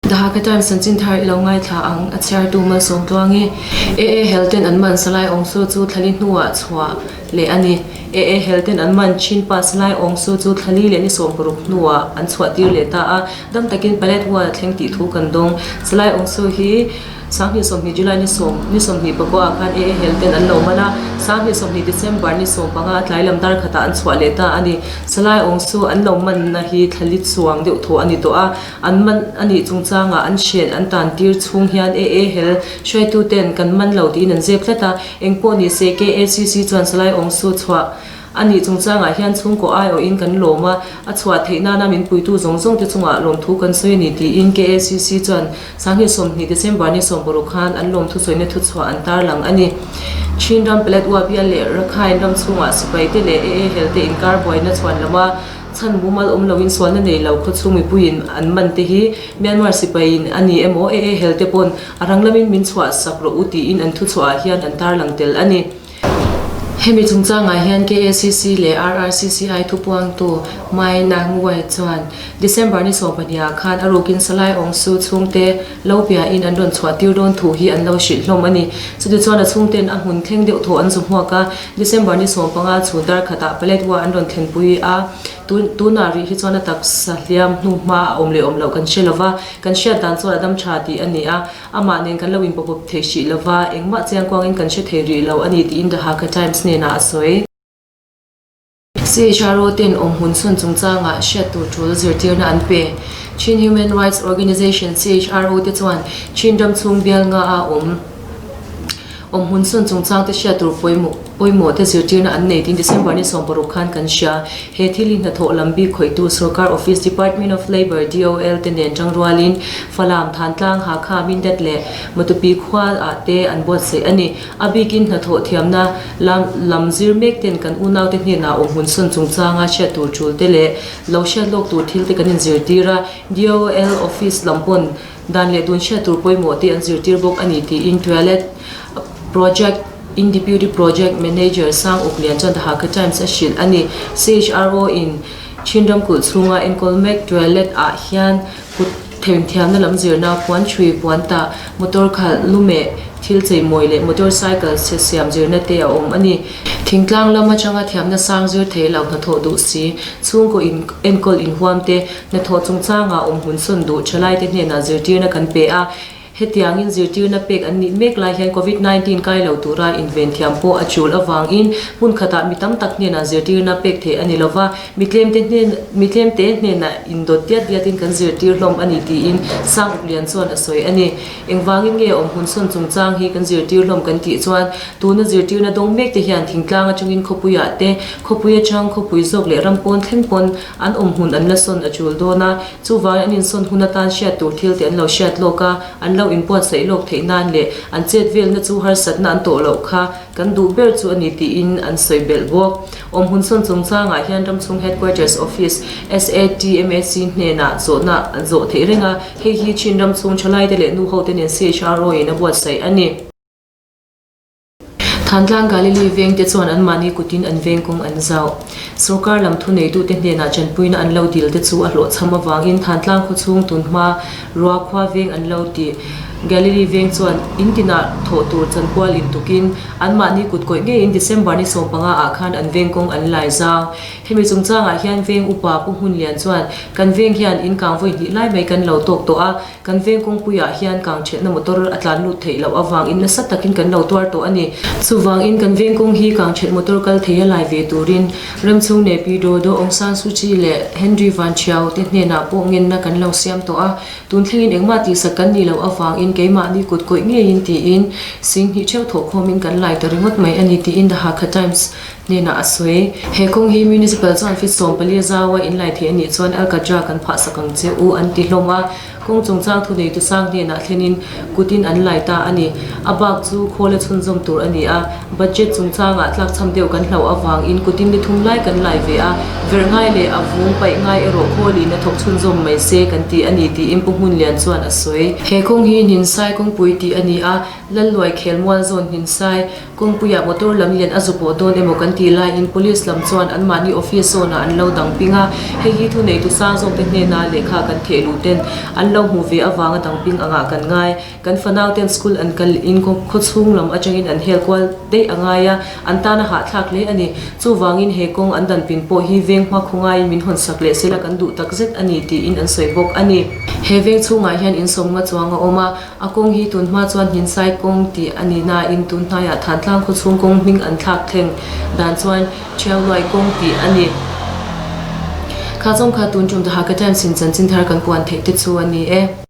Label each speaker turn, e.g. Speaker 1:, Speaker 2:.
Speaker 1: The Hakha Times chanchinthar i lo ngaithla ang, a chhiartu Malsawmtluang i AA hel ten an man Salai Aung Su chu thlali hnuah chhuah leh a ni. AA hel ten an man Chin pa Salai Aung Su chu thlali leh ni 60 hnuah an chhuahtir leh ta a, dam takin Paletwa thleng tih thu kan dawng. Salai Aung Su hi 2020 July ni sawm ni 21 ah khan AA hel ten an lo man a, 2020 December ni 15 tlai lam dar khatah an chhuah leh ta a ni. Salai Aung Su an lo manna hi thlali chuang deuh thaw a ni tawh a. An man a nih chungchangah an hriat an tan tir chhung hian AA hel hruaituten kan man lo tiin an zep tlat a, engpawh ni se KACC chuan Salai Aung Su chhuah a nih chungchangah hian chhungkaw aiawhin kan lawm a, a chhuah theih nana min puitu zawng zawng te chungah lawmthu kan sawi a ni tiin KACC chuan 2020 December ni 60 khan an lawmthu sawina thuchhuah an tarlang a ni. Chin ram Paletwa bial leh Rakhine ram chhungah sipaite leh AA hel te inkar buaina chhuan lama Chhan mumal awm loin sualna nei lo khawchhung mipuiin an man te hi Myanmar sipaiin a ni emaw AA hel te pawn a rang lamin min chhuah sak rawh u tiin an thuchhuah ah hian an tarlang tel a ni. Hemi chungchangah hian KACC leh RRCCI thupuangtu Mai Nangwai chuan December ni 12 ah khan a rukin Salai Aung Su chhungte lo piahin an rawn chhuah tir dawn thu hi an lo hrilh hlawm a ni. Chutichuan a chhungten a hmun thleng deuh thaw an zu hmuak a, December ni 15 chhun dar khatah Paletwa an rawn thlenpui a, tun tunah rih hi chuan a taksa hliam hnu hma a awm leh awm loh kan hre lo va, kan hriat dan chuan a dam tha tih a ni a, amah nen kan lo inpawpawp thei hrih lo va, engmah chiangkuangin kan hre thei rih lo a ni tiin The Hakha Times hnenah a sawi. CHRO ten awmhmun chhun chungchangah hriat tur tul zirtirna an pe. Chin Human Rights Organization, CHRO, te chuan Chin ram chhung bial nga a awm awmhmun chhun chungchang te hriat tur pawimawh te zirtirna an nei tiin December ni 16 khan kan hria. He thil hi hnathawh lam bik khawihtu sorkar office Department of Labour, DOL, te nen tangrualin Falam, Thantlang, Hakha, Mindat leh Matupi khua ah te an buatsaih a ni. A bikin hnathawh thiamna lam lam zir mek ten kan unaute hnenah awmhmun sawn chungchanga hriat tur tul te leh lo hriat lawk tur thil te kan inzirtir a, DOL office lam pawn dan leh dun hriat tur pawimawh te an zirtir bawk a ni tiin Toilet Project in Deputy Project Manager Sang Uk Lian chuan The Hakha Times a hrilh a ni. CHRO in Chin ramkulh chhunga enkawl mek toilet ah hian Kut themthiamna lam zirna, puan chhui, puan tah, motor khalh, lumeh, thil cheimawi leh motor cycle chhe siam zirna te a awm a ni. Thingtlang lam atanga thiamna sang zir thei lo hnathawh duh si, chhungkaw in enkawl inhuam te, hnathawh chungchangah awm hmun sawn duh thalaite hnenah zirtirna kan pe a. Hetiangin zirtirna pek an nih mek lai hian Covid 19 kai lo tura inven thiam pawh a chul avangin hmun khatah mi tam tak hnenah zirtirna pek theih a ni lo va, mi tlemte hnen mi tlemte hnenah indawt diat diatin kan zirtir hlawm a ni tiin Sang Uk Lian chuan a sawi a ni. Engvangin nge awmhmun sawn chungchang hi kan zirtir hlawm kan tih chuan tuna zirtirna dawng mek te hian thingtlang atangin khawpuiah te, khawpui atang khawpui zawk leh ram pawn thleng pawn an awmhmun an la sawn a chul dawn a, Chuvangin an insawn hun atan hriat tur thil te an lo hriat lawk a, an lo inbuatsaih lawk theih nan leh an chet velna chu harsatna an tawh loh kha kan duh ber chu a ni tiin an sawi belh bawk. Awmhmun sawn chungchangah hian ramchhung Headquarters Office, SATMAC, hnenah zawhna an zawh theih reng a, hei hi Chin ramchhung thalaite leh nuhote nen CHRO in a buatsaih a ni. Thantlang Galilee vengte chuan anmahni kutin an veng kawng an zauh. Sorkar lam thuneitute hnenah tanpuina an lo dil te chu a hlawhchham avangin Thantlang khawchhung tunhma ruakhua veng an lo ti. Galilee veng chuan in tinah thawh tur chankual intukin anmahni kut kawih ngeiin December ni 15 ah khan an veng kawng an lai zau. Hemi chungchangah hian veng upa Pu Hmunlian chuan kan veng hian in kang vawi hnih lai mai kan lo tawk tawh a, Kan veng kawngpuiah hian kang ṭhelhna motor a tlan lut theih loh avangin nasa takin kan lo tuar tawh a ni. Chuvangin kan veng kawng hi kang ṭhelh motor kal thei a lai ve turin Remchhung Nepi Dodo, Aung San Suu Kyi leh Henry Van Thiau te hnenah pawh ngenna kan lo siam tawh a. Tun thlengin engmah tihsak kan nih loh avangin keimahni kut kawih ngeiin tiin Singhnih ṭheuh thawhkhawmin kan lai ta ringawt mai a ni tiin The Hakha Times hnenah a sawi. He kawng hi Municipal chuan feet 14 zaua in lai thei a nih chuan Alcatra kan phah sak ang che u an ti hlawm a, kawng chungchang thuneitu sang hnenah thlenin kutin an lai ta a ni. A bak chu khawla chhunzawm tur a ni a, budget chungchangah tlakchham deuh kan hlauh avangin kutin ni thum lai kan lai ve a, verh ngai leh a vung paih ngai erawh khawlin a thawk chhunzawm mai se kan ti a ni tiin Pu Hmunlian chuan a sawi. He kawng hi Hninsai kawngpui tih a ni a, Lalluai khelmual zawn Hninsai Kawngpuiah motor lam lian a zu pawh dawn emaw kan tih laiin Police lam chuan anmahni office zawnah an lo dang ping a, hei hi thuneitu sang zawkte hnena lehkha kan theh luh ten an lo. lo hmuh ve avanga dangping angah kan ngai. Kan fanau ten school an kal in khawchhung lam atangin an hel kual daih a ngai a, an tan a hahthlak hle a ni. Chuvangin he kawng an danpin pawh hi veng hma khaw ngaiin min hawn sak leh sela kan duh tak zet a ni tiin an sawi bawk a ni. He veng chhungah hian insawm nga chuang a awm a, a kawng hi tun hma chuan Hninsai kawng tih a ni nain tun hnaiah Thantlang khawchhung kawng hming an thlak thleng dan chuan Thiauhluai kawng tih a ni. Kha zawng kha tun tum The Hakka Times in chanchin thar kan puan theih te chu a ni e.